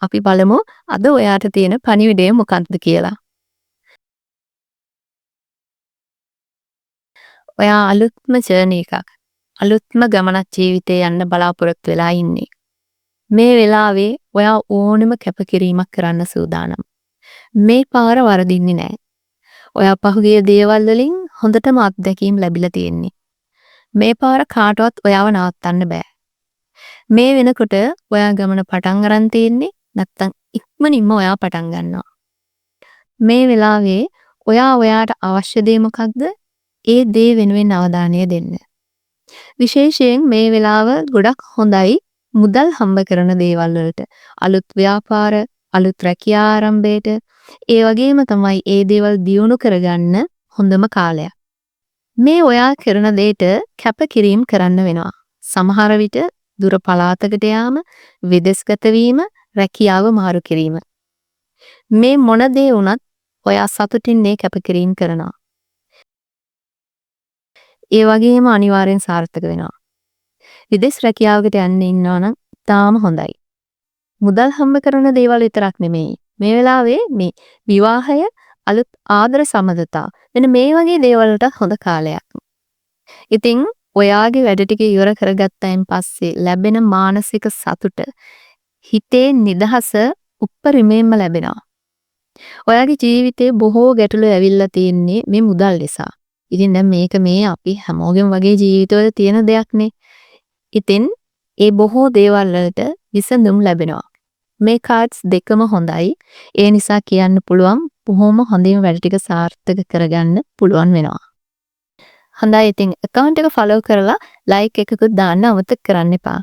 අපි බලමු අද ඔයාට තියෙන පණිවිඩය මොකක්ද කියලා. ඔයා අලුත්ම ජර්නි එකක්, අලුත්ම ගමනක් ජීවිතේ යන්න බලාපොරොත්තු වෙලා ඉන්නේ. මේ වෙලාවේ ඔයා ඕනෙම කැපකිරීමක් කරන්න සූදානම්. මේ පාර වරදින්නේ නෑ. ඔයා පහුගිය දේවල් වලින් හොඳටම අත්දැකීම් ලැබිලා තියෙන්නේ. මේ පාර කාටවත් ඔයාව නවත්තන්න බෑ. මේ වෙනකොට ඔයා ගමන පටන් අරන් තියෙන්නේ, නැත්තම් ඉක්මනින්ම ඔයා පටන් ගන්නවා. මේ වෙලාවේ ඔයා ඔයාට අවශ්‍ය දේ මොකක්ද? ඒ දේ වෙනුවෙන් අවධානය දෙන්න. විශේෂයෙන් මේ වෙලාව ගොඩක් හොඳයි මුදල් හම්බ කරන දේවල් වලට. අලුත් ව්‍යාපාර, අලුත් රැකියා ආරම්භයට, ඒ වගේම තමයි ඒ දේවල් දියුණු කරගන්න හොඳම කාලයක්. මේ ඔයා කරන දෙයට කැපකිරීම් කරන්න වෙනවා. සමහර විට දුර පළාතකට යාම, විදෙස්ගත වීම, රැකියාව මාරු කිරීම. මේ මොන දේ වුණත් ඔයා සතුටින් මේ කැපකිරීම් කරනවා. ඒ වගේම අනිවාර්යෙන් සාර්ථක වෙනවා. විදෙස් රැකියාවකට යන්න ඉන්නවා නම් ඉතාම හොඳයි. මුදල් හම්බ කරන දේවල් විතරක් නෙමෙයි. මේ වෙලාවේ මේ විවාහය, අලුත් ආදර සබඳතා, මෙන්න මේ වගේ දේවල් වලට හොඳ කාලයක්. ඉතින් ඔයාගේ වැඩ ටික ඉවර කරගත්තයින් පස්සේ ලැබෙන මානසික සතුට, හිතේ නිදහස උප්පරිමයෙන්ම ලැබෙනවා. ඔයාගේ ජීවිතේ බොහෝ ගැටලු ඇවිල්ලා තියෙන්නේ මේ මුදල් නිසා. ඉතින් දැන් මේක මේ අපි හැමෝගෙම වගේ ජීවිතවල තියෙන දෙයක්නේ. ඉතින් ඒ බොහෝ දේවල් වලට විසඳුම් ලැබෙනවා. මේ කාඩ්ස් දෙකම හොඳයි. ඒ නිසා කියන්න පුළුවන් බොහොම හොඳින් වැඩ ටික සාර්ථක කරගන්න පුළුවන් වෙනවා. හොඳයි, ඉතින් account එක follow කරලා like එකකුත් දාන්න අමතක කරන්න එපා.